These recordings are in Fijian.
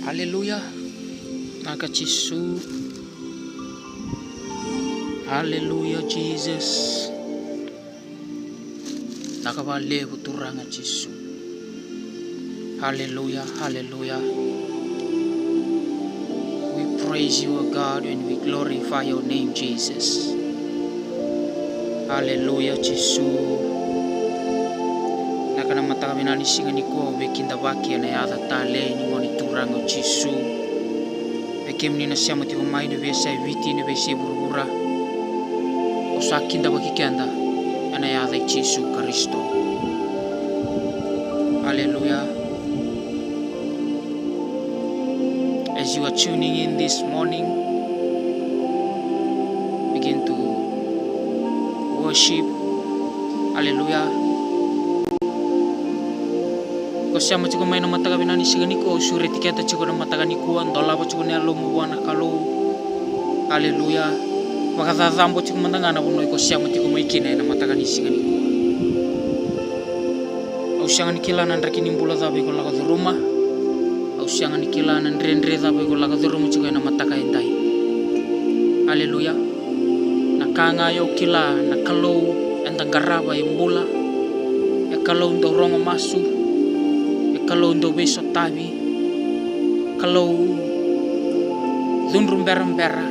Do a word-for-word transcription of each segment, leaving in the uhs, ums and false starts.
Haleluya. Naka Jisu. Haleluya, Jesus. Naka valevu Turaga Jisu. Haleluya, haleluya. We praise you, O God, and we glorify your name, Jesus. Haleluya, Jisu. Naka na mataka vinaka ni siga nikua, au veikidavaki ena yaca talei ni Gone Turaga o Jisu. Vei kemuni na sema tiko mai na veiyasai Viti, na veiyasai vuravura, au sa kidavaki keda ena yaca i Jisu Karisito. Haleluya. As you are tuning in this morning, begin to worship. Haleluya. Ko sema tiko mai na mataka vinaka ni siga nikua, au sureti keda tiko na mataka nikua, dolava tiko na yalomu vua na Kalou. Haleluya. Vakacacabo tiko mada ga na vanua iko sema tiko mai kina ena mataka ni siga nikua. Au sega ni kila na draki ni bula cava iko lako curuma. Au sega ni kila na dredre cava iko lako curuma tiko ena mataka edai. Haleluya. Na ka ga au kila, na Kalou eda qarava e bula. E Kalou dau rogo masu. E Kalou dau veisotavi. Kalou cudru berabera.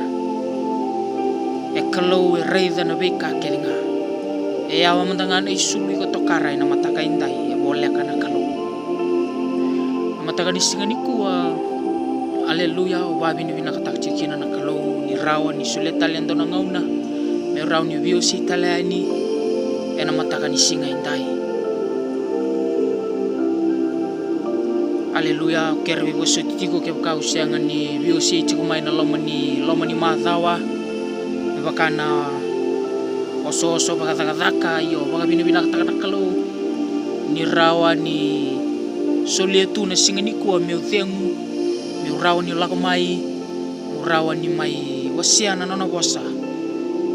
E Kalou e raica na veika kece ga. E yawa mada ga na isulu iko tokara ena mataka edai, e voleka na Kalou. Na mataka ni siga nikua, aleluya, au vakavinavinakataka tiko kina na Kalou ni rawa ni solia tale e dua na gauna meu rawa ni veiwasei tale yani ena mataka ni siga edai. Aleluya, au kere veivosoti tiko kevaka au sega ni veiwasei tiko mai na loma ni, loma ni macawa, me vaka na osooso vakacakacaka, io, vakavinavinakataka na Kalou ni rawa ni solia tu na siga nikua meu cegu, meu rawa ni lako mai, meu rawa ni mai wasea na nona vosa.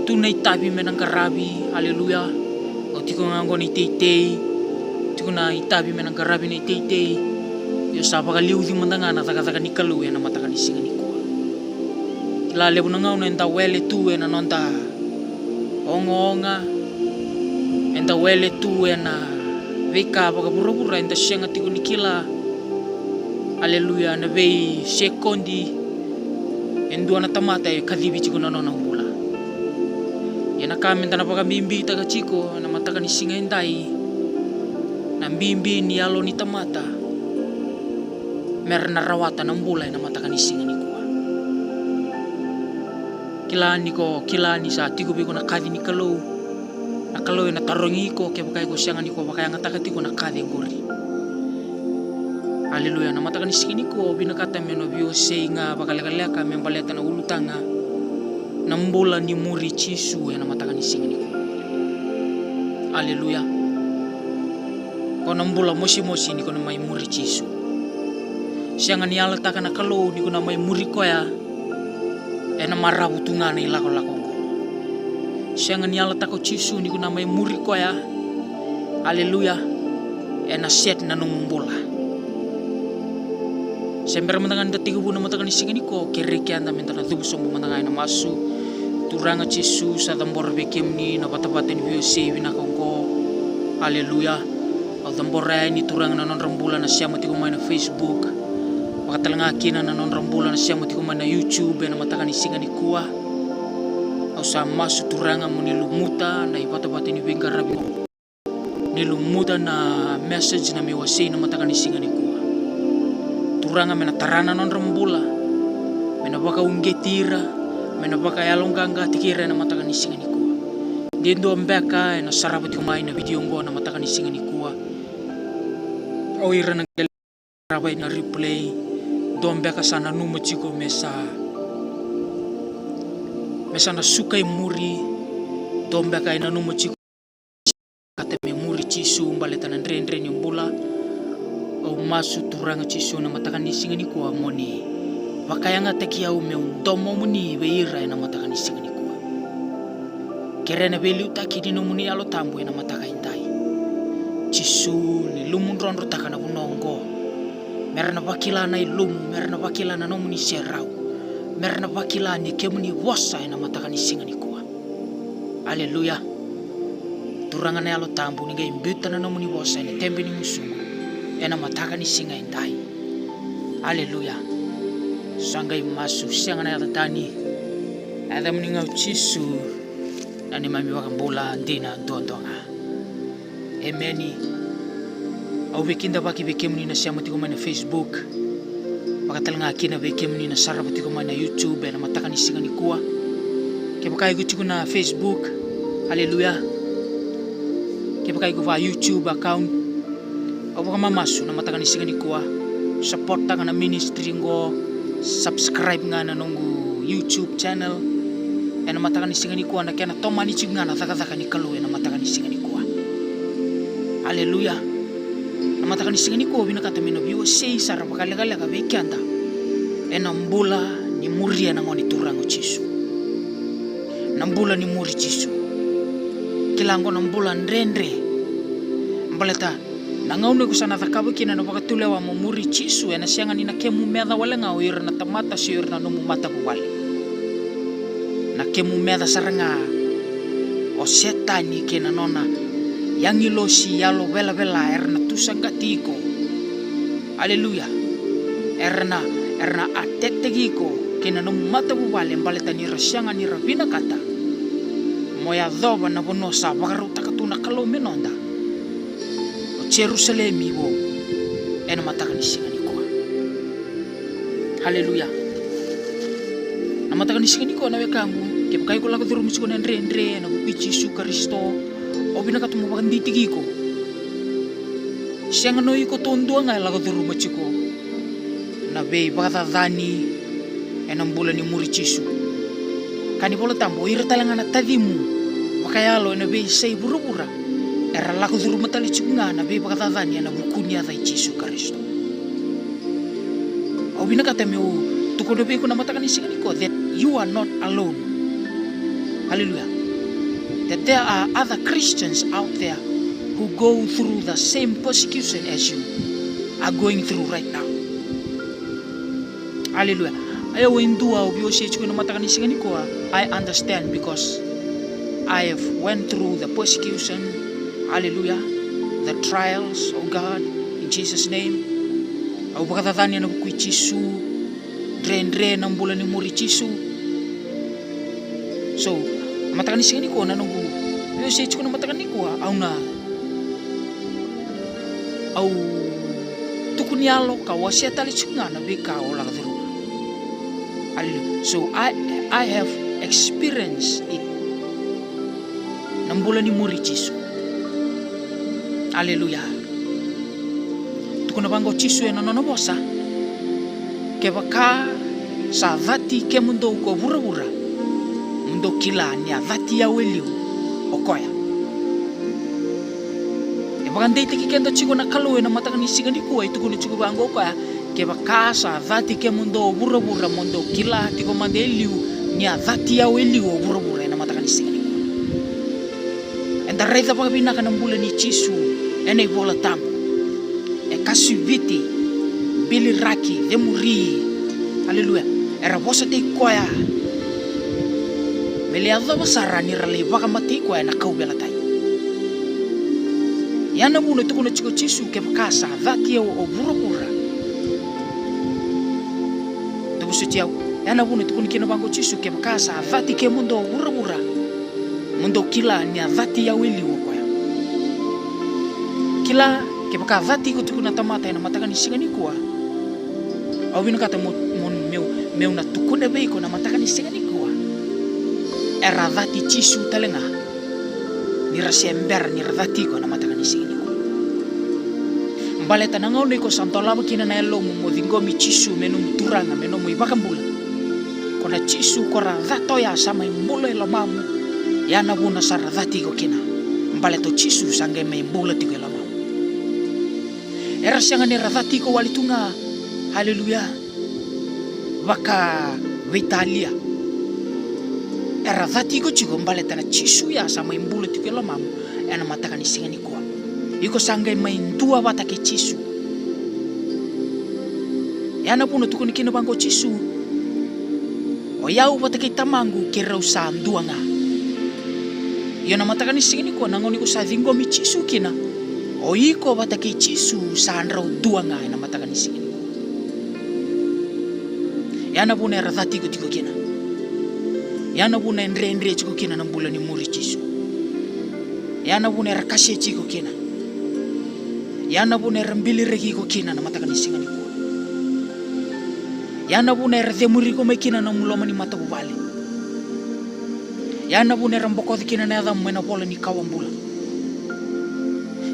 Tu na itavi me na qaravi, aleluya. O tiko ga oqo na iteitei, tiko na itavi me na qaravi na iteitei. Io, sa vakaliuci mada ga na cakacaka ni Kalou ena mataka ni siga nikua. Kila levu na gauna eda wele tu ena noda ogaoga, eda wele tu ena veika vakavuravura, eda sega tiko ni kila, aleluya, na veisekodi e dua na tamata e kacivi tiko na nona bula. Ia na ka meda na vakabibitaka tiko ena mataka ni siga edai, na bibi ni yalo ni tamata mera na rawata na bula ena mataka ni siga nikua. Kila ni ko kila ni sa tiko vei iko na kaci ni Kalou. Na Kalou ena tarogi iko kevaka iko sega ni ko vakayagataka tiko na kaci oqori. Aleluya. Na mataka ni siga nikua au vinakata meu na veiwasei ga vakalekaleka me baleta na ulutaga na bula ni muri Jisu ena mataka ni siga nikua. Aleluya. Ko na bula mosimosi ni ko na mai muri Jisu. Sega ni yalataka na Kalou ni ko na mai muri koya ena maravu tu ga na ilakolako oqo. Sega ni yalataka o Jisu ni ko na mai muri koya, aleluya, ena set na nomu bula. Se bera mada ga ni da tekivu na mataka ni siga nikua, au kerei keda meda na cuva sobu mada ga ena masu. Turaga Jisu, sa cabora vei kemuni na vatavata ni veiwasei vinaka oqo. Aleluya. Au cabora yani, Turaga, na nodra bula na sema tiko mai na Facebook, vaka tale ga kina na nodra bula na sema tiko mai na YouTube ena mataka ni siga nikua. Au sa masu, Turaga, mo ni lumuta na ivatavata ni veiqaravi, ni lumuta na message na meu wasei na mataka ni siga nikua. Turaga, me na tara na nodra bula, me na vakauqeti ira, me na vakayaloqaqataki ira ena mataka ni siga nikua. De dua beka ena sarava tiko mai na vidio oqo na mataka ni siga nikua, o ira na qele sarava ena replay, dua beka sa nanuma tiko me sa, me sa na suka i muri, dua beka e nanuma tiko kata me muri Jisu baleta na dredre ni bula. Au masu, Turaga Jisu, na mataka ni siga nikua, mo ni vakayagataki au meu domomuni vei ira ena mataka ni siga nikua. Kerea na veiliutaki ni nomuni Yalo Tabu ena mataka edai. Jisu, ni lumudrodrotaka na vanua oqo. Me ra na vakila na ilumu, me ra na vakila na nomuni serau, me ra na vakila ni kemuni vosa ena mataka ni siga nikua. Aleluya. Turaga na Yalo Tabu, ni qai biuta na nomuni vosa ena tebe ni gusumu ena mataka ni siga edai. Aleluya. Sa qai masu, sega na yaca tani, na yacamuni ga o Jisu, na neimami iVakabula dina duadua ga. Emeni. Au veikidavaki vei kemuni na sema tiko mai na Facebook, vakatalega kina vei kemuni na sarava tiko mai na YouTube ena mataka ni siga nikua. Kevaka iko tiko na Facebook, aleluya, kevaka iko va YouTube account, au vakamamasu na mataka ni siga nikua, supporttaka na ministry qo, subscribe ga na noqu YouTube channel ena mataka ni siga nikua, na kena tomani tiko ga na cakacaka ni Kalou ena mataka ni siga nikua. Aleluya. Na mataka ni siga nikua au vinakata me na veiwasei sara vakalekaleka vei keda ena bula ni muria na Gone Turaga o Jisu. Na bula ni muri Jisu. Kila qo na bula dredre. Baleta na gauna iko sa na cakava kina na vakatulewa mo muri Jisu, ena sega ni na kemu meca wale ga o ira na tamata se o ira na nomu matavuvale. Na kemu meca sara ga o Setani kei na nona agilosi yalo velavela era na tusaqati iko. Aleluya. Era na, era na attack-taki iko kei na nomu matavuvale baleta ni ra sega ni ra vinakata mo yacova na vanua sa vakarautaka tu na Kalou me noda, o Jerusalemi vou, ena mataka ni siga nikua. Aleluya. Na mataka ni siga nikua na wekaqu, kevaka iko lako curuma tiko na dredre ena vuku i Jisu Karisito, au vinakata mo vakadeitaki iko. Sega ni o iko duadua ga e lako curuma tiko na veivakacacani ena bula ni muri Jisu. Ka ni Vola Tabu, o ira tale ga na tacimu vakayalo ena veiyasai vuravura era lako curuma tale tiko ga na veivakacacani ena vuku ni yaca i Jisu Karisito. Au vinakata meu tukuna vei iko na mataka ni siga nikua that you are not alone. Hallelujah. That there are other Christians out there who go through the same persecution as you are going through right now. Aleluya. Io, e dua au veiwasei tiko ena mataka ni siga nikua, I understand because I have went through the persecution. Aleluya. The trials, oh God, in Jesus' name. Au vakacacani ena vuku i Jisu. Dredre na bula ni muri Jisu. So, mataka ni siga nikua na noqu veiwasei tiko na mataka nikua, au na, au tukuniyalo ka wasea tale tiko ga na veika au lako curuma. Aleluya. So I, I have experienced it. Na bula ni muri Jisu. Aleluya. Tukuna vaqo o Jisu ena nona vosa, kevaka sa cati kemudou ko vuravura, mo dou kila ni a cati au e liu o koya. E vakadeitaki keda tiko na Kalou ena mataka ni siga nikua, e tukuna tiko vaqo o koya, kevaka sa cati kemudou o vuravura, mo dou kila tiko mada e liu ni a cati au e liu o vuravura ena mataka ni siga nikua. Eda raica vakavinaka na bula ni Jisu ena iVola Tabu. E kasu i Viti, biliraki, cemuri. Aleluya. Era vosataki koya me lai yacova sara ni ra lai vakamatei koya ena kauveilatai. Ia na vuna e tukuna tiko o Jisu, kevaka sa cati au o vuravura. Dou vosoti au. Ia na vuna e tukuna kina vaqo o Jisu, kevaka sa cati kemudou o vuravura, mo dou kila ni a cati au e liu o koya. Kila, kevaka cati iko tiko na tamata ena mataka ni siga nikua, au vinakata mo, mo, meu, meu na tukuna vei iko na mataka ni siga nikua, era cati Jisu tale ga ni ra se bera ni ra cati iko ena mataka ni siga nikua. Baleta na gauna iko sa dolava kina na yalomu mo ciqomi Jisu me nomu Turaga, me nomu iVakabula, ko na Jisu ko ra cata oya sa mai bula e lomamu. Ia na vuna sa ra cati iko kina, baleta o Jisu sa qai mai bula tiko e lomamu. Era sega ni ra cati iko wale tu ga. Aleluya. Vakaveitalia. Era cati iko tiko baleta na Jisu ya sa mai bula tiko e lomamu ena mataka ni siga nikua. Iko sa qai mai dua vata kei Jisu. Ya na vuna tukuna kina vaqo o Jisu, o yau vata kei Tamaqu keirau sa dua ga. Io, na mataka ni siga nikua, na gauna iko sa ciqomi Jisu kina, o iko vata kei Jisu sa drau dua ga ena mataka ni siga nikua. Ya na vuna era cati iko tiko kina. Ya na vuna e dredre tiko kina na bula ni muri Jisu. Ya na vuna era kaseti iko kina. Ya na vuna era biliraki iko kina na mataka ni siga nikua. Ya na vuna era cemuri iko mai kina na nomu loma ni matavuvale. Ya na vuna era bokoci kina na yacamu mai na vola ni kawa bula.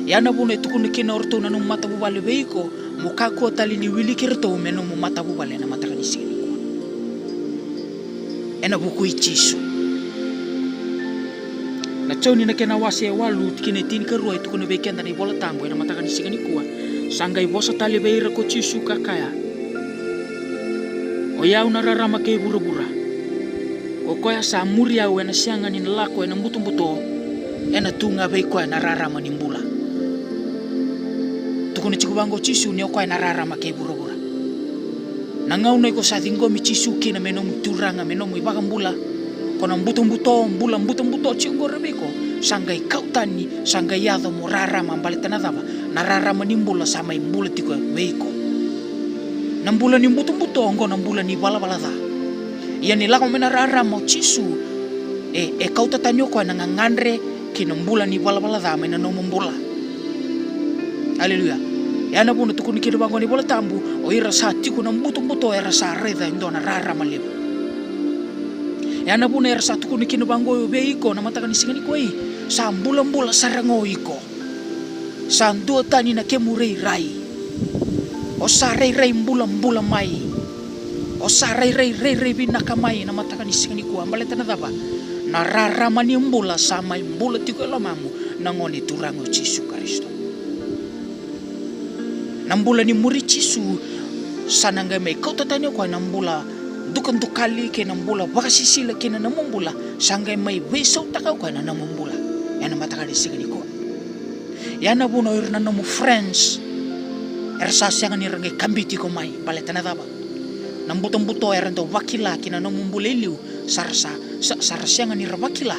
Ya na vuna e tukuna kina o ratou na nomu matavuvale vei iko, mo kakua tale ni wiliki iratou me nomu matavuvale ena mataka ni siga nikua. Ena vuku i Jisu. Na Joni na kena wase e walu, tikina e tinikarua, e tukuna vei keda na iVola Tabu ena mataka ni siga nikua. Sa qai vosa tale vei ira ko Jisu ka kaya, o yau na rarama kei vuravura. Ko koya sa muri au ena sega ni na lako ena butobuto, ena tu ga vei koya na rarama ni bula. Tukuna tiko vaqo o Jisu ni o koya na rarama kei vuravura. Na gauna iko sa ciqomi Jisu kina me nomu Turaga, me nomu iVakabula, ko na butobuto, bula butobuto tiko qori vei iko, sa qai kau tani, sa qai yaco mo rarama. Baleta na cava? Na rarama ni bula sa mai bula tiko vei iko. Na bula ni butobuto oqo na bula ni valavala ca. Ia ni lako mai na rarama o Jisu, e, e kauta tani o koya na gagadre kei na bula ni valavala ca mai na nomu bula. Aleluya. Ya na vuna tukuna kina vaqo na iVola Tabu, o ira sa tiko na butobuto era sa raica e dua na rarama levu. Ya na vuna era sa tukuna kina vaqo vei iko na mataka ni siga nikua, i, sa bulabula sara ga o iko. Sa dua tani na kemu rairai. O sa rairai bulabula mai. O sa rairai, rairai vinaka mai na mataka ni siga nikua. Baleta na cava? Na rarama ni bula sa mai bula tiko e lomamu, na Gone Turaga o Jisu Karisito. Na bula ni muri Jisu sa na qai mai kauta tani o koya na bula dukadukali kei na bula vakasisila kina na nomu bula, sa qai mai veisautaka o koya na nomu bula ena mataka ni siga nikua. Ya na vuna o ira na nomu friends era sa sega ni ra qai kabiti iko mai. Baleta na cava? Na butobuto era dau vakila kina nomu bula e liu, sa ra sa, sa, sa ra sega ni ra vakila.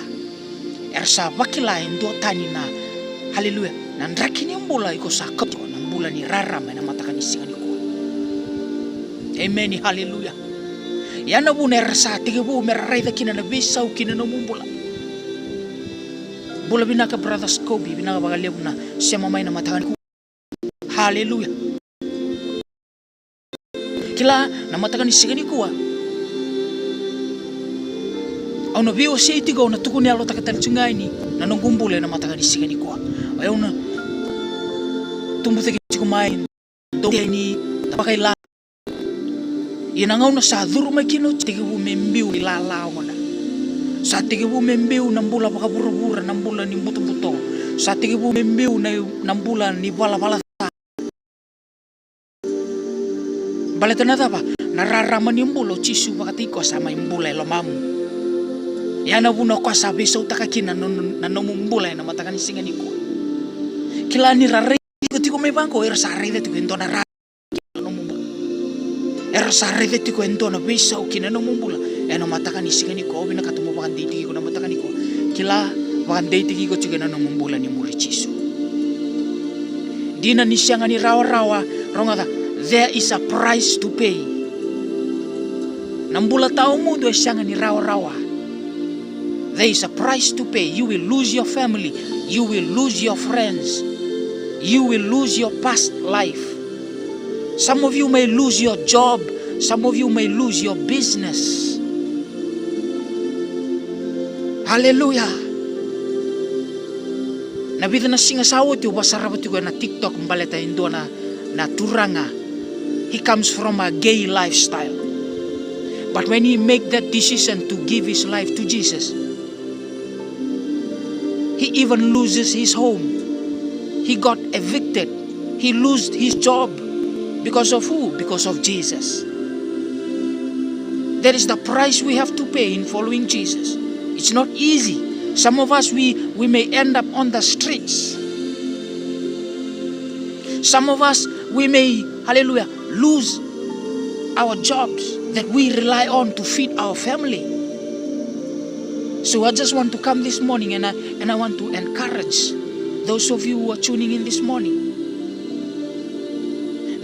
Era sa vakila e dua tani na, haleluya, na draki ni bula iko sa kauta tiko, na bula ni rarama ena mataka ni siga nikua. Emeni, haleluya. Ya na vuna era sa tekivu me ra raica kina na veisau kina nomu bula. Bula vinaka brother Scobie, vinaka vakalevu na sema mai na mataka nikua. Haleluya. Kila, na mataka ni siga nikua, au na veiwasei tiko, au na tukuni yalotaka tale tiko ga yani na noqu bula ena mataka ni siga nikua. O yau na tubu cake tiko mai, dou yani, tavaka i la. Ia na gauna sa curu mai kina oti, sa tekivu me biu na ilala oqo na. Sa tekivu me biu na bula vakavuravura, na bula ni butobuto. Sa tekivu me biu na, na bula ni valavala ca. Baleta na cava? Na rarama ni bula o Jisu vakataki koya sa mai bula e lomamu. Ya na vuna o koya sa veisautaka kina na, na, na nomu bula ena mataka ni siga nikua. Kila ni ra raica tiko mai vaqo, era sa raica tiko e dua na rarama na nomu bula. Era sa raica tiko e dua na veisau kina nomu bula ena mataka ni siga nikua. Au vinakata mo vakadeitaki iko na mataka nikua. Kila, vakadeitaki iko tiko ena nomu bula ni muri Jisu. Dina ni sega ni rawarawa, rogoca, there is a price to pay. Na bula tawamudu e sega ni rawarawa. There is a price to pay. You will lose your family. You will lose your friends. You will lose your past life. Some of you may lose your job. Some of you may lose your business. Haleluya. Na vica na siga sa oti au vakasarava tiko ena TikTok baleta e dua na, na turaga. He comes from a gay lifestyle. But when he make that decision to give his life to Jesus, he even loses his home. He got evicted. He lost his job. Because of who? Because of Jesus. That is the price we have to pay in following Jesus. It's not easy. Some of us, we, we may end up on the streets. Some of us, we may, hallelujah, lose our jobs that we rely on to feed our family. So I just want to come this morning and I, and I want to encourage those of you who are tuning in this morning.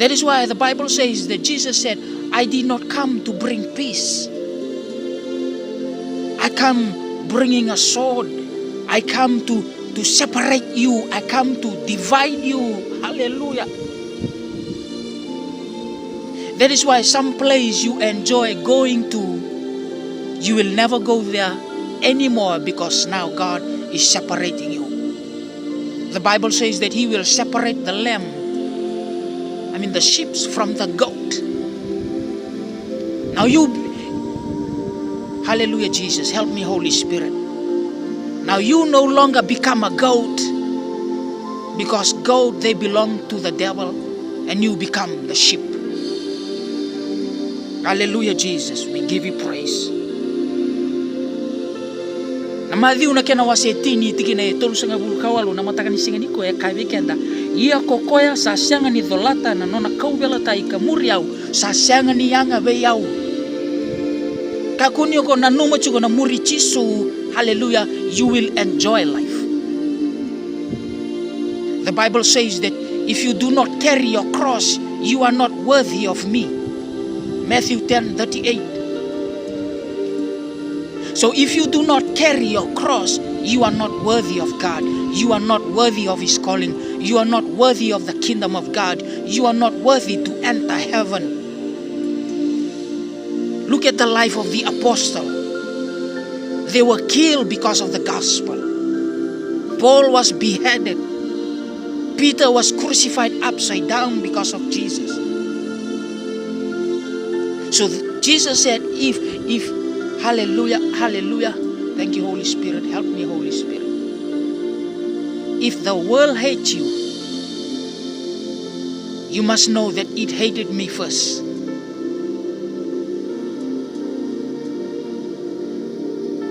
That is why the Bible says that Jesus said, "I did not come to bring peace. I come bringing a sword. I come to, to separate you. I come to divide you." Hallelujah. That is why some place you enjoy going to, you will never go there anymore, because now God is separating you. The Bible says that He will separate the lamb, I mean the sheep, from the goat. Now you, hallelujah, Jesus, help me, Holy Spirit. Now you no longer become a goat, because goat, they belong to the devil, and you become the sheep. Hallelujah, Jesus, we give you praise. Na Maciu na kena wase e tini, tikina e tolusagavulu ka walu, na mataka ni siga nikua e kaya vei keda: "Ia ko koya sa sega ni colata na nona kauveilatai ka muri au, sa sega ni yaga vei au." Kakua ni o nanuma tiko na muri Jisu, hallelujah, you will enjoy life. The Bible says that if you do not carry your cross, you are not worthy of me. Matthew ten thirty-eight. So if you do not carry your cross, you are not worthy of God. You are not worthy of His calling. You are not worthy of the kingdom of God. You are not worthy to enter heaven. Look at the life of the apostle. They were killed because of the gospel. Paul was beheaded. Peter was crucified upside down because of Jesus. So th-, Jesus said, if, if, hallelujah, hallelujah. Thank you, Holy Spirit. Help me, Holy Spirit. If the world hates you, you must know that it hated me first.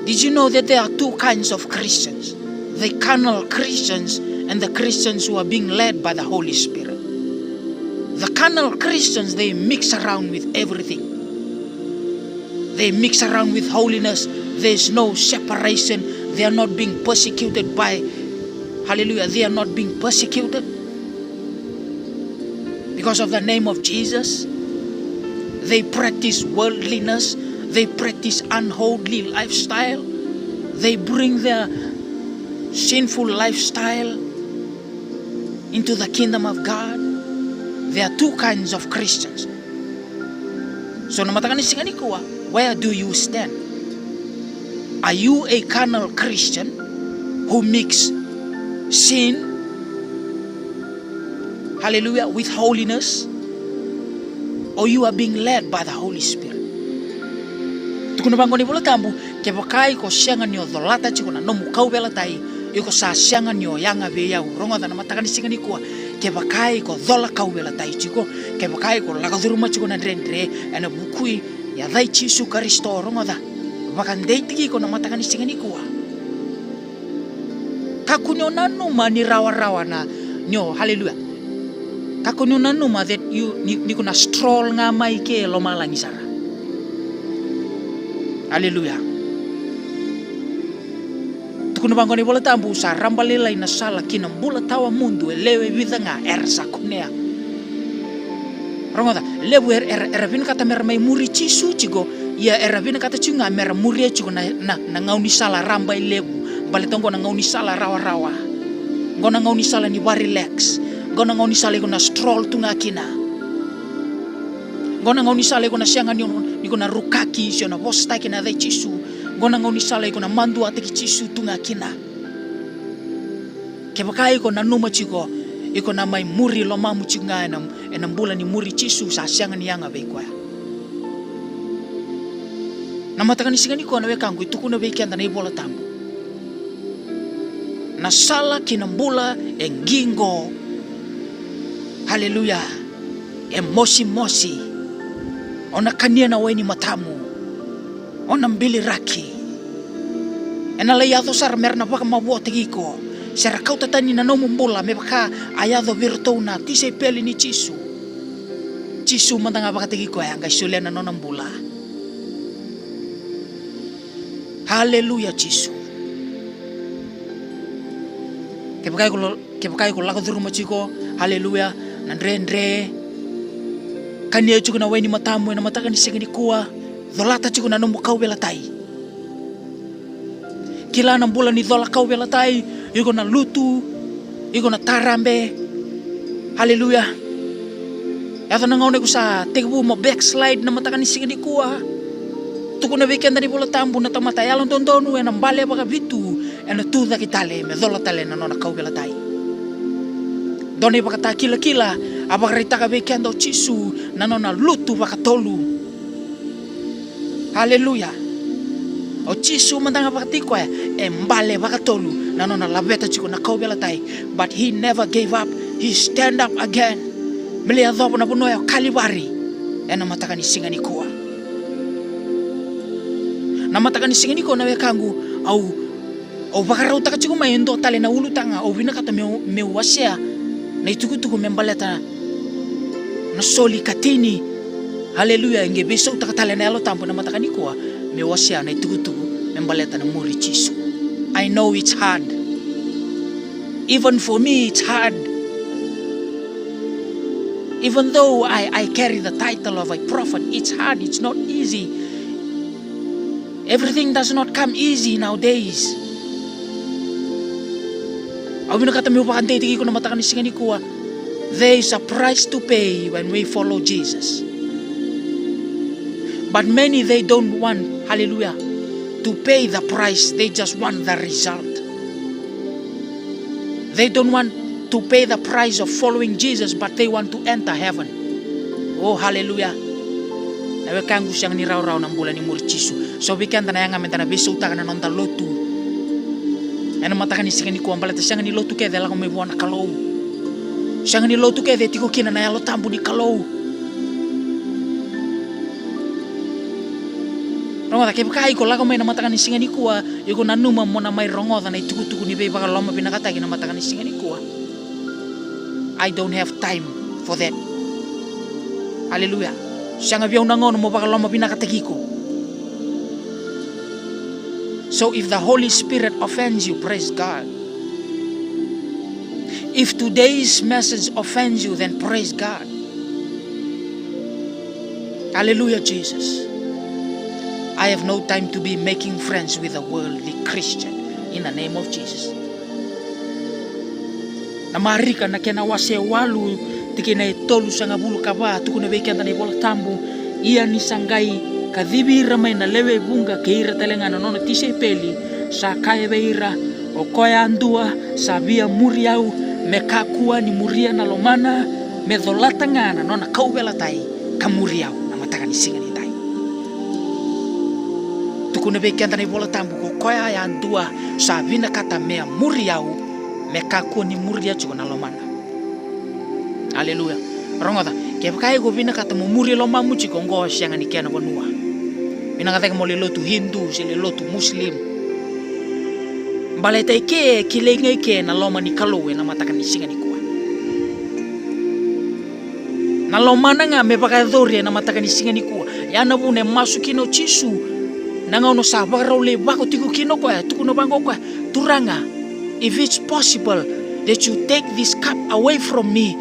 Did you know that there are two kinds of Christians? The carnal Christians and the Christians who are being led by the Holy Spirit. The carnal Christians, they mix around with everything. They mix around with holiness. There is no separation. They are not being persecuted by, hallelujah, they are not being persecuted because of the name of Jesus. They practice worldliness. They practice unholy lifestyle. They bring their sinful lifestyle into the kingdom of God. There are two kinds of Christians. So na mataka ni siga nikua, where do you stand? Are you a carnal Christian who mix sin, hallelujah, with holiness, or you are being led by the Holy Spirit? Tukuna vaqo na iVola Tabu, kevaka iko sega ni o colata tiko na nomu kauveilatai, iko sa sega ni o yaga vei au. Rogoca na mataka ni siga nikua, kevaka iko cola kauveilatai tiko, kevaka iko lako curuma tiko na dredre ena vuku i yaca i Jisu Karisito, rogoca, vakadei tiko iko na mataka ni siga nikua. Kakua ni o nanuma ni rawarawa na, ni o, hallelujah. Kakua ni o nanuma that you, ni, ni ko na stroll ga mai ke lomalagi sara. Hallelujah. Tukuna vaqo na iVola Tabu, sa raba lailai na sala ki na bula tawa mudu, e lewe vica ga era sa kunea. Rogoca, levu era, era, era vinakata mera mai muri Jisu tiko, ia era vinakata tiko ga mera muria tiko na, na, na gaunisala raba e levu, baleta oqo na gaunisala rawarawa. Oqo na gaunisala ni varelax. Oqo na gaunisala iko na stroll tu ga kina. Oqo na gaunisala iko na sega ni, ni ko na rukaki se o na vosataki na yaca i Jisu. Oqo na gaunisala iko na maduataki Jisu tu ga kina. Kevaka iko nanuma tiko iko na mai muri lomamu tiko ga ena, ena bula ni muri Jisu, sa sega ni yaga vei koya. Na mataka ni siga nikua na wekaqu, e tukuna vei keda na iVola Tabu, na sala ki na bula e qiqo. Haleluya. E mosimosi. O na kania na wai ni matamu. O na biliraki. Ena lai yaco sara mera na vakamavoataki iko, se ra kauta tani na nomu bula me vaka a yaco vei iratou na tisaipeli ni Jisu. Jisu mada ga vakataki koya, qai solia na nona bula. Haleluya, Jisu. Kevaka iko lo-, kevaka iko lako curuma tiko, haleluya, na dredre, kania tiko na wai ni matamu ena mataka ni siga nikua, colata tiko na nomu kauveilatai. Kila na bula ni cola kauveilatai, iko na lutu, iko na tarabe. Haleluya. Yaco na gauna iko sa tekivu mo backslide na mataka ni siga nikua. Tukuna vei keda na iVola Tabu, na tamata yalododonu ena bale vakavitu, ena tu cake tale me cola tale na nona kauveilatai. Dua na ivakatakilakila a vakaraitaka vei keda o Jisu, na nona lutu vakatolu. Haleluya. O Jisu mada ga vakataki koya, e bale vakatolu na nona laveta tiko na kauveilatai. But he never gave up. He stand up again. Me lai yacova na vanua ya o Kalivari ena mataka ni siga nikua. Na mataka ni siga nikua, na wekaqu, au Au vakarautaka tiko mai e dua tale na ulutaga au vinakata meu, meu wasea na itukutuku me baleta na soli katini. Haleluya, e qai veisautaka tale na Yalo Tabu na mataka nikua meu wasea na itukutuku me baleta na muri Jisu. I know it's hard. Even for me, it's hard. Even though I, I carry the title of a prophet, it's hard, it's not easy. Everything does not come easy nowadays. Au vinakata meu vakadeitaki iko na mataka ni siga nikua. There is a price to pay when we follow Jesus. But many, they don't want, hallelujah, to pay the price. They just want the result. They don't want to pay the price of following Jesus, but they want to enter heaven. Oh, hallelujah. Na wekaqu, sega ni rawarawa na bula ni muri Jisu. So vei keda na yaga meda na veisautaka na noda lotu ena mataka ni siga nikua, baleta sega ni lotu kece e lako mai vua na Kalou. Sega ni lotu kece e tiko kina na Yalo Tabu ni Kalou. Rogoca, kevaka iko lako mai na mataka ni siga nikua, iko nanuma mo na mai rogoca na itukutuku ni veivakalomavinakataki na mataka ni siga nikua. I don't have time for that. Hallelujah. Sega vei au na gauna mo vakalomavinakataki iko. So if the Holy Spirit offends you, praise God. If today's message offends you, then praise God. Hallelujah, Jesus. I have no time to be making friends with a worldly Christian in the name of Jesus. Na Marika na kena wase walu, tikina e tolusagavulu ka va, tukuna vei keda na iVola Tabu: Ia ni sa qai kacivi ira mai na lewe vuqa kei ira tale ga na nona tisaipeli, sa kaya vei ira: O koya yadua sa via muri au, me kakua ni muria na lomana, me colata ga na nona kauveilatai, ka muri au na mataka ni siga nidai. Tukuna vei keda na iVola Tabu, ko koya yadua sa vinakata me a muri au, me kakua ni muria tiko na lomana. Aleluya. Rogoca, kevaka iko vinakata mo muri lomamu tiko, oqo sega ni kena vanua. Vinaka cake mo lai lotu Hindu se lai lotu Muslim. Baleta i ke e kilai ga i ke na loma ni Kalou ena mataka ni siga nikua. Na lomana ga me vakayacori ena mataka ni siga nikua. Ya na vuna e masu kina o Jisu na gauna sa vakarau lai vako tiko kina o koya, tukuna vaqo o koya: Turaga, if it's possible that you take this cup away from me,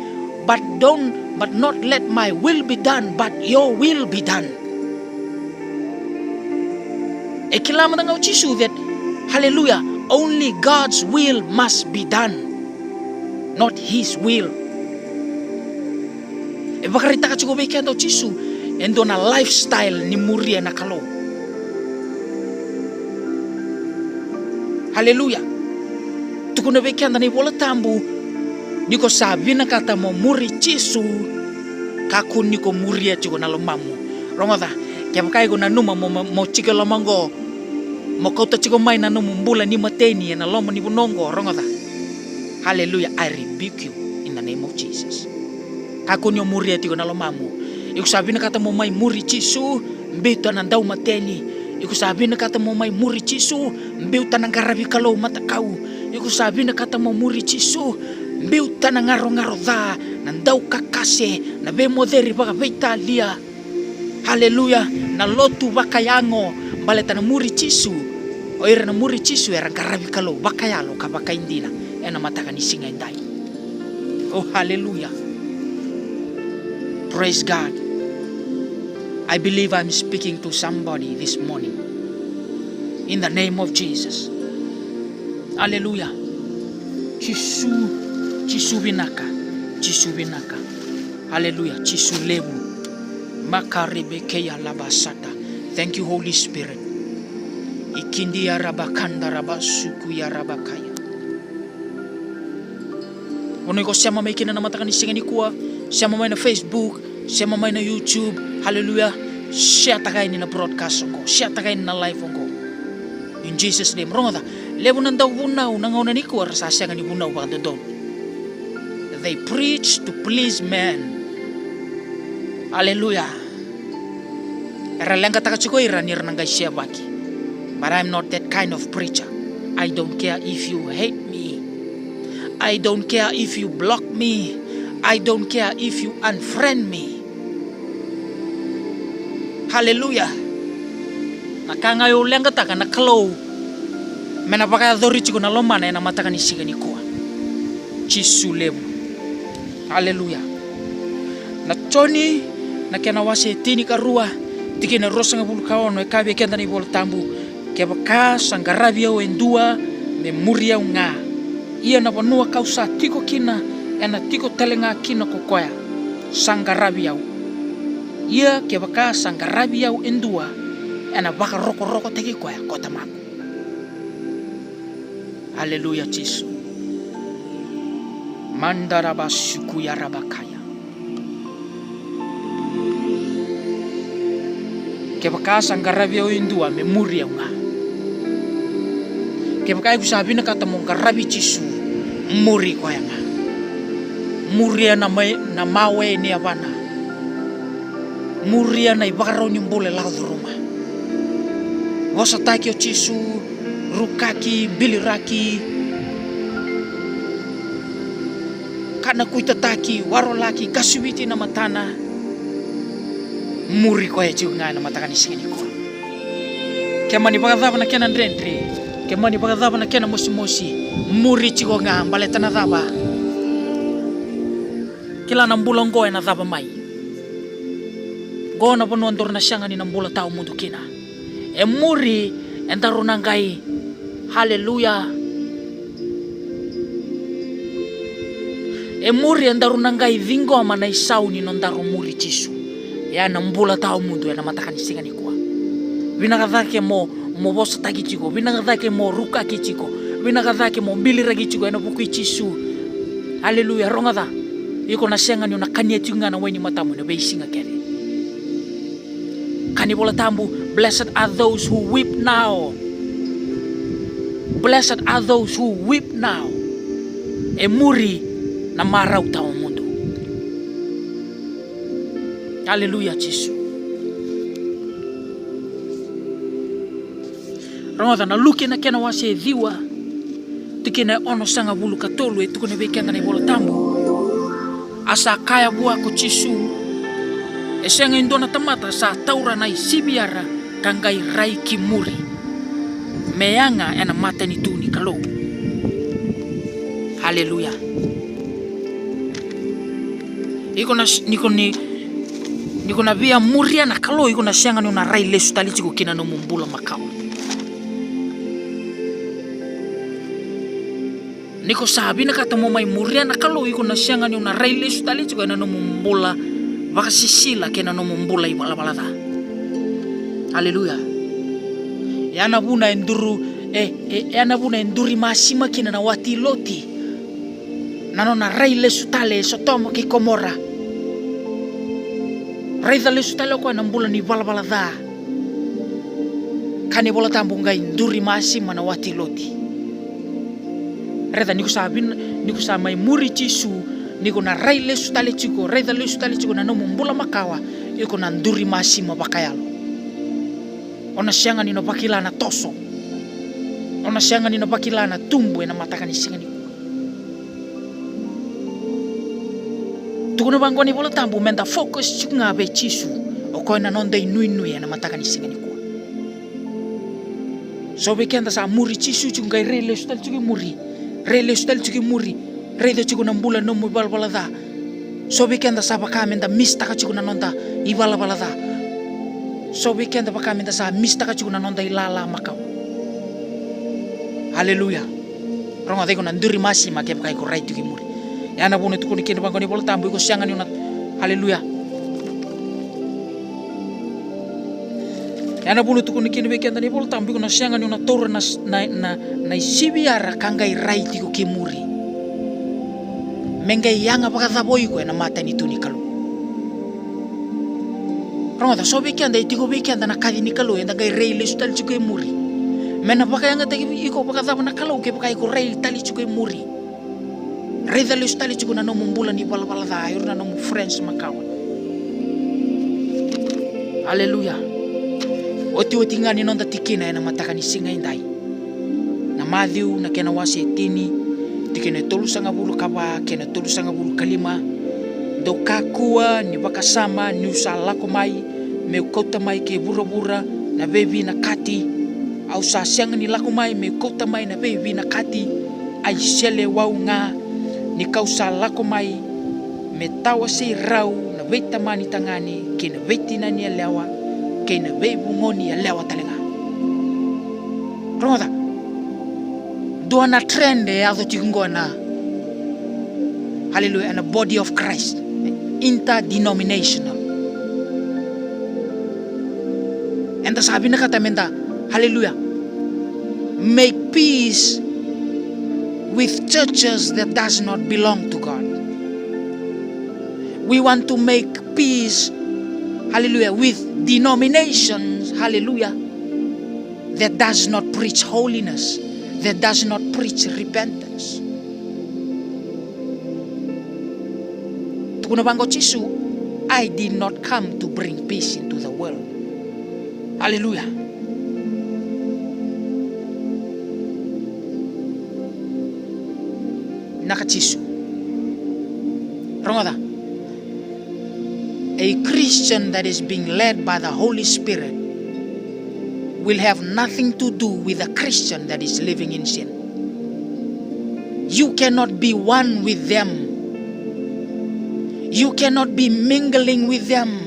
but don't, but not let my will be done, but your will be done. E kila mada ga o Jisu that, hallelujah, only God's will must be done, not his will. E vakaraitaka tiko vei keda o Jisu e dua na lifestyle ni muria na Kalou. Haleluya. Tukuna vei keda na iVola Tabu, ni ko sa vinakata mo muri Jisu, kakua ni ko muria tiko na lomamu. Rogoca, kevaka iko nanuma mo, mo, mo tiko e loma oqo, mo kauta tiko mai na nomu bula ni mateni ena loma ni vanua oqo, rogoca. Hallelujah, I rebuke you in the name of Jesus. Kakua ni o muria tiko na lomamu. Iko sa vinakata mo mai muri Jisu, biuta na daumateni. Iko sa vinakata mo mai muri Jisu, biuta na qaravi Kalou matakau. Iko sa vinakata mo muri Jisu, biuta na garogaro ca, na daukakase, na veimoceri vakaveitalia. Haleluya. Na lotu vakayago, baleta na muri Jisu. O ira na muri Jisu era qaravi Kalou vakayalo ka vakaidina ena mataka ni siga edai. Oh, haleluya. Praise God. I believe I'm speaking to somebody this morning. In the name of Jesus. Haleluya. Jisu, Jisu vinaka, Jisu vinaka. Haleluya, Jisu levu. Makarebekeya labasata. Thank you, Holy Spirit. Ikindia rabakanda rabasukuya rabakaya. Vanua iko sema mai kina na mataka ni siga nikua, sema mai na Facebook, sema mai na YouTube. Haleluya. Share-taka yani na broadcast oqo, share-taka yani na live oqo. In Jesus name. Rogoca, levu na dauvunau na gauna nikua ra sa sega ni vunau vakadodonu. They preach to please men. Haleluya. Era leqataka tiko ira ni ra na qai sevaki. But I'm not that kind of preacher. I don't care if you hate me. I don't care if you block me. I don't care if you unfriend me. Haleluya. Na ka ga au leqataka na Kalou me na vakayacori tiko na lomana ena mataka ni siga nikua. Jisu levu. Haleluya. Na Joni, na kena wase e tinikarua, tikina e ruasagavulu ka ono, e kaya vei keda na iVola Tabu: Kevaka sa qaravi au e dua, me muri au ga. Ia na vanua kau sa tiko kina, ena tiko tale ga kina ko koya sa qaravi au. Ia kevaka sa qaravi au e dua, ena vakarokorokotaki koya ko Tamaqu. Haleluya, Jisu. Mandarabasukuya rabakaya. Kevaka sa qaravi au e dua, me muri au ga. Kevaka iko sa vinakata mo qaravi Jisu, muri koya ga. Muria na mai, na mawe ni yavana. Muria na ivakarau ni bula e lako curuma. Vosataki o Jisu, rukaki, biliraki, kanakuitataki, warolaki, kasuviti na matana. Muri koya tiko ga ena mataka ni siga nikua. Ke mani vakacava na kena dredre, ke mani vakacava na kena mosimosi, muri tiko ga. Baleta na cava? Kila na bula oqo ena cava mai. Qo na vanua daru na sega ni na bula tawamudu kina. E muri edaru na qai, haleluya. E muri edaru na qai ciqoma na isau ni nodaru muri Jisu. Ia na bula tawamudu ena mataka ni siga nikua. Vinaka cake mo, mo vosataki tiko, vinaka cake mo rukaki tiko, vinaka cake mo biliraki tiko ena vuku i Jisu. Haleluya. Rogoca, iko na sega ni na kania tiko ga na wai ni matamu ena veisiga kece. Kaya na iVola Tabu, blessed are those who weep now. Blessed are those who weep now. E muri na marau tawamudu. Haleluya, Jisu. Rogoca na Luke na kena wase e ciwa, tikina e onosagavulu ka tolu, e tukuna vei keda na iVola Tabu. A sa kaya vua ko Jisu, e sega e dua na tamata sa taura na isiviyara ka qai rai ki muri, me yaga ena matanitu ni Kalou. Haleluya. Iko na s-, niko ni, niko na via muria na Kalou, iko na sega ni na rai lesu tale tiko ki na nomu bula makawa. Niko sa vinakata mo mai muria na Kalou, iko na sega ni na rai lesu tale tiko ena nomu bula vakasisila kei na nomu bula ivalavala ca. Haleluya. E a na vuna e duru, e, e, e a na vuna e duri masima kina na wati Loti. Na nona rai lesu tale e Sotoma kei Komora. Raica lesu tale o koya na bula ni valavala ca. Kaya na iVola Tabu qai duri masima na wati Loti. Raica, niko sa vin-, niko sa mai muri Jisu, niko na rai lesu tale tiko, raica lesu tale tiko na nomu bula makawa, iko na duri masima vakayalo. O na sega ni na vakila na toso. O na sega ni na vakila na tubu ena mataka ni siga nikua. Tukuna vaqo na iVola Tabu meda focus tiko ga vei Jisu. O koya na noda inuinui ena mataka ni siga nikua. So vei keda sa muri Jisu tiko, qai rai lesu tale tiko i muri. Rai lesu tale tiko i muri. Raica tiko na bula ni nomu ivalavala ca. So vei keda sa vaka meda mistaka tiko na noda ivalavala ca. So vei keda vaka meda sa mistaka tiko na noda ilala makawa. Aleluya. Rogoca, iko na duri masima kevaka iko rai tiko i muri. Ya na vuna e tukuna kina vaqo na iVola Tabu, iko sega ni na, aleluya. Ya na vuna e tukuna kina vei keda na iVola Tabu, iko na sega ni na taura na, na, na, na isiviyara ka qai rai tiko ki muri. Me qai yaga vakacava o iko ena matanitu ni Kalou? Rogoca, so vei keda e tiko vei keda na kaci ni Kalou, eda qai rai lesu tale tiko i muri. Me na vakayagataki iko vakacava na Kalou kevaka iko rai tale tiko i muri? Raica lesu tale tiko na nomu bula ni valavala ca, ira na nomu friends makawa. Aleluya. Otioti ga ni noda tikina ena mataka ni siga edai. Na Maciu na kena wase e tini, tikina e tolusagavulu ka va kei na tolusagavulu ka lima. Dou kakua ni vakasama niu sa lako mai me'u kauta mai ki vuravura na veivinakati. Au sa sega ni lako mai me'u kauta mai na veivinakati, a i seleiwau ga, ni ka'u sa lako mai me tawasei rau na veitamani tagane kei na veitinani yalewa kei na veivugoni yalewa tale ga. Rogoca. Dua na trend e yaco tiko qo na, hallelujah, na body of Christ, interdenominational. Eda sa vinakata meda, hallelujah, make peace with churches that does not belong to God. We want to make peace, hallelujah, with denominations, hallelujah, that does not preach holiness, that does not preach repentance. Tukuna vaqo Jisu, "I did not come to bring peace into the world." Hallelujah. Naka Jisu. Rogoca. A Christian that is being led by the Holy Spirit will have nothing to do with a Christian that is living in sin. You cannot be one with them. You cannot be mingling with them.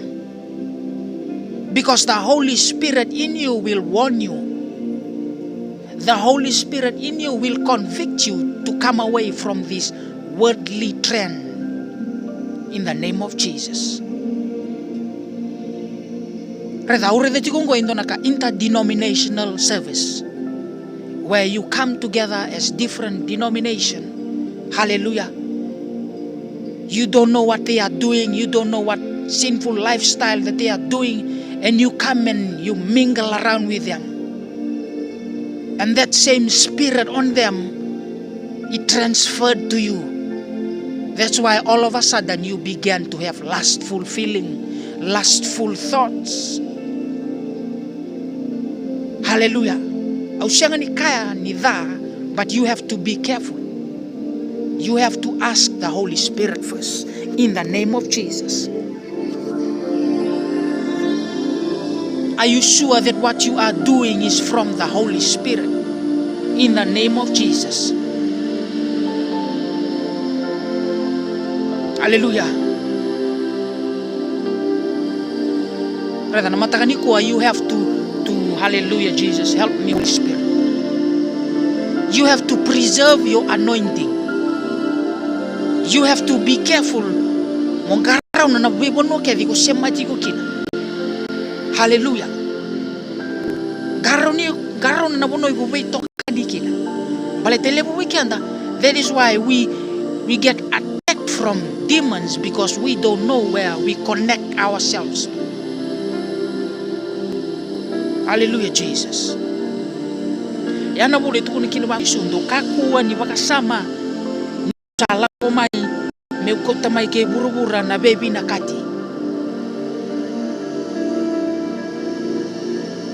Because the Holy Spirit in you will warn you. The Holy Spirit in you will convict you to come away from this worldly trend in the name of Jesus. Raica, au raica tiko qo e dua na ka interdenominational service, where you come together as different denomination. Hallelujah. You don't know what they are doing. You don't know what sinful lifestyle that they are doing. And you come and you mingle around with them. And that same spirit on them, it transferred to you. That's why all of a sudden you began to have lustful feeling, lustful thoughts. Hallelujah. Au sega ni kaya ni ca, but you have to be careful. You have to ask the Holy Spirit first. In the name of Jesus. Are you sure that what you are doing is from the Holy Spirit? In the name of Jesus. Hallelujah. Raica na mataka nikua, you have to, to, hallelujah, Jesus, help me, Holy Spirit. You have to preserve your anointing. You have to be careful. Mo qarauna na veivanua kece iko semati iko kina. Hallelujah. Qarauni, qarauna na vanua iko veitokani kina. Baleta e levu vei keda, that is why we, we get attacked from demons, because we don't know where we connect ourselves. Hallelujah, Jesus. Ya na vuna e tukuna kina vaqo Jisu, dou kakua ni vakasama niu sa lako mai me'u kauta mai ki vuravura na veivinakati.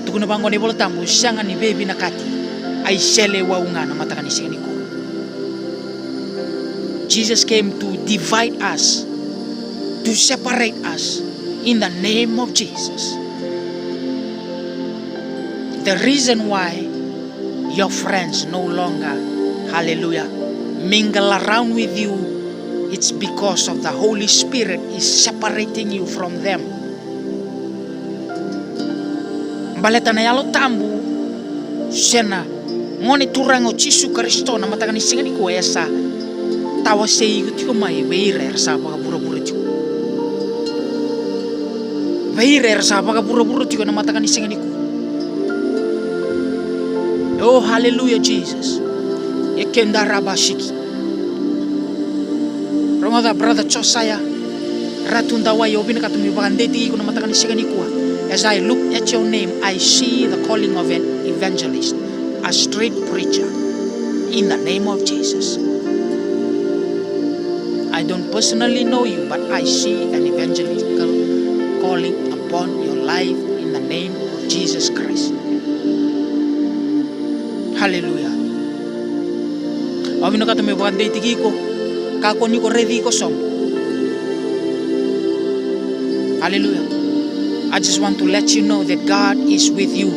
Tukuna vaqo na iVola Tabu, sega ni veivinakati, a i seleiwau ga na mataka ni siga nikua. Jesus came to divide us. to separate us in the name of Jesus. The reason why your friends no longer, hallelujah, mingle around with you, it's because of the Holy Spirit is separating you from them. Baleta na Yalo Tabu se na Gone Turaga o Jisu Karisito na mataka ni siga nikua e sa tawasei iko tiko mai vei ira era sa vakavuravura tiko. Vei ira era sa vakavuravura tiko na mataka ni siga nikua. Oh, hallelujah, Jesus. E keda rabasiki. Rogoca, Brother Josiah Ratu Dawai, au vinakata meu vakadeitaki iko na mataka ni siga nikua. As I look at your name, I see the calling of an evangelist, a street preacher, in the name of Jesus. I don't personally know you, but I see an evangelical calling upon your life in the name of Jesus Christ. Hallelujah. Au vinakata meu vakadeitaki iko, kakua ni ko raici iko sobu. Hallelujah. I just want to let you know that God is with you.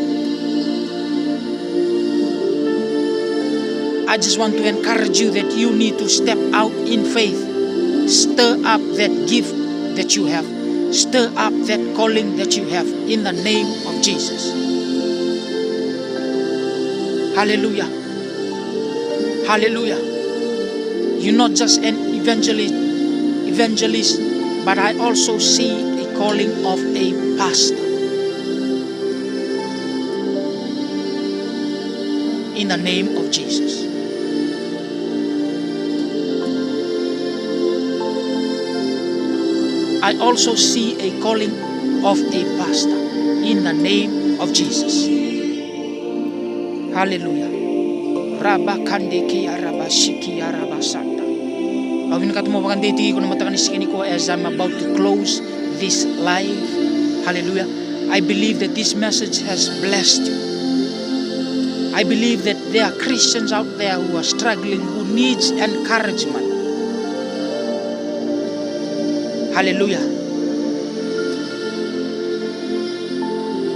I just want to encourage you that you need to step out in faith. Stir up that gift that you have. Stir up that calling that you have in the name of Jesus. Hallelujah. Hallelujah. You're not just an evangelist, evangelist, but I also see a calling of a pastor. In the name of Jesus. I also see a calling of a pastor in the name of Jesus. Hallelujah. Rabakande ki arabashiki arabasanta. Au vinakata mo vakadeitaki iko na mataka ni siga nikua as I'm about to close this live. Hallelujah. I believe that this message has blessed you. I believe that there are Christians out there who are struggling, who needs encouragement. Hallelujah.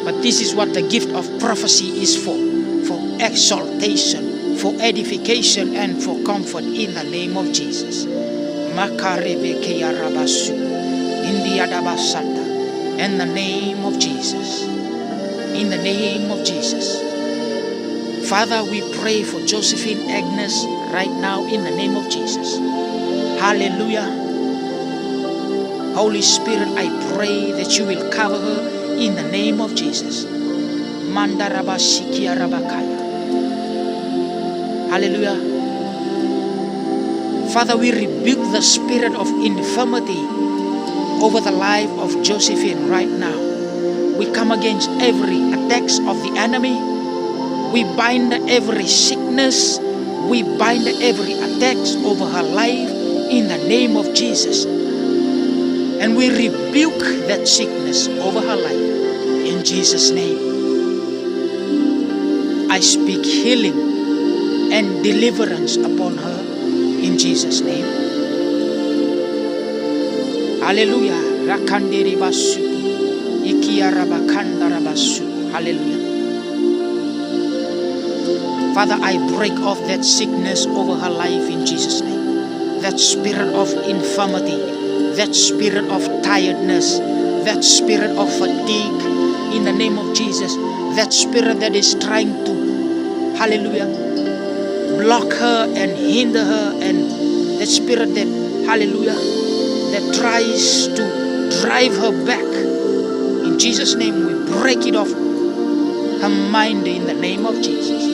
But this is what the gift of prophecy is for, for exaltation, for edification, and for comfort in the name of Jesus. Makarebe ke arabasu, indiadabasata, in the name of Jesus. In the name of Jesus. Father, we pray for Josephine Agnes right now in the name of Jesus. Hallelujah. Holy Spirit, I pray that you will cover her in the name of Jesus. Mandarabashikiarabakaya. Hallelujah. Father, we rebuke the spirit of infirmity over the life of Josephine right now. We come against every attacks of the enemy. We bind every sickness. We bind every attacks over her life in the name of Jesus. And we rebuke that sickness over her life in Jesus' name. I speak healing and deliverance upon her in Jesus' name. Hallelujah. Rakandiri basu. Ikia rabakanda rabasu. Hallelujah. Father, I break off that sickness over her life in Jesus' name. That spirit of infirmity, that spirit of tiredness, that spirit of fatigue, in the name of Jesus, that spirit that is trying to, hallelujah, block her and hinder her, and that spirit that, hallelujah, that tries to drive her back. In Jesus' name, we break it off her mind in the name of Jesus.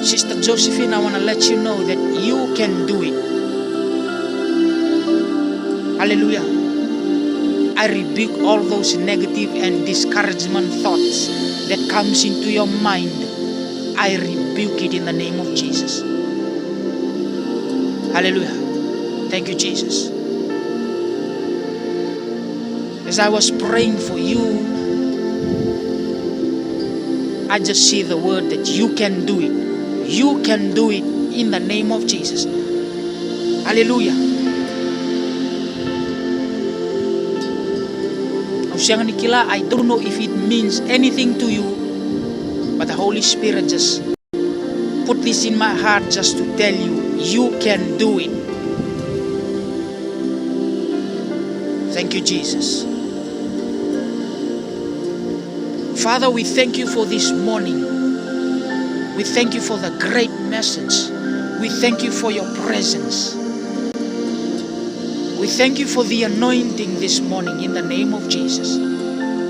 Sister Josephine, I want to let you know that you can do it. Hallelujah. I rebuke all those negative and discouragement thoughts that comes into your mind. I rebuke it in the name of Jesus. Hallelujah. Thank you, Jesus. As I was praying for you, I just see the word that you can do it. You can do it in the name of Jesus. Hallelujah. sega ni kila, I don't know if it means anything to you, but the Holy Spirit just put this in my heart just to tell you, you can do it. Thank you, Jesus. Father, we thank you for this morning. We thank you for the great message. We thank you for your presence. We thank you for the anointing this morning in the name of Jesus.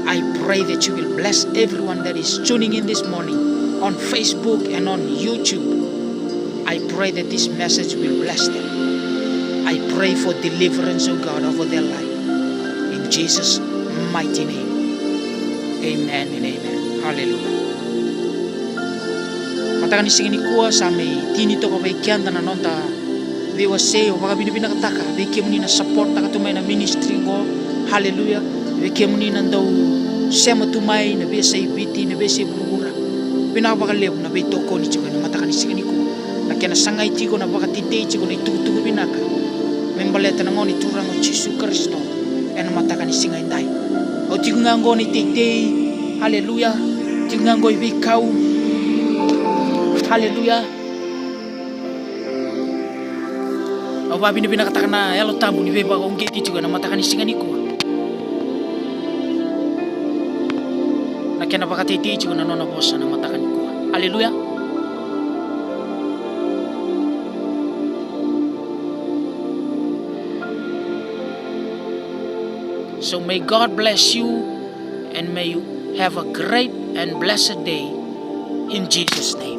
I pray that you will bless everyone that is tuning in this morning on Facebook and on YouTube. I pray that this message will bless them. I pray for deliverance, oh God, over their life. In Jesus' mighty name. Amen and amen. Hallelujah. Mataka ni siga nikua sa mai tini toka vei keda na noda veiwasei. Au vakavinavinakataka vei kemuni na supportaka tu mai na ministry qo. Hallelujah. Vei kemuni na dau sema tu mai na veiyasai Viti, na veiyasai vuravura. Vinaka vakalevu na veitokoni tiko ena mataka ni siga nikua. Na kena sagai tiko, na vakatetei tiko na itukutuku vinaka me baleta na Gone Turaga o Jisu Karisito ena mataka ni siga edai. Au tiko ga qo ni teitei. Haleluya. Tiko ga qo i veikau. Haleluya. Au vakavinavinakataka na Yalo Tabu ni veivakauqeti tiko ena mataka ni siga nikua, na kena vakatetei tiko na nona vosa na mataka nikua. Haleluya. So may God bless you and may you have a great and blessed day in Jesus' name.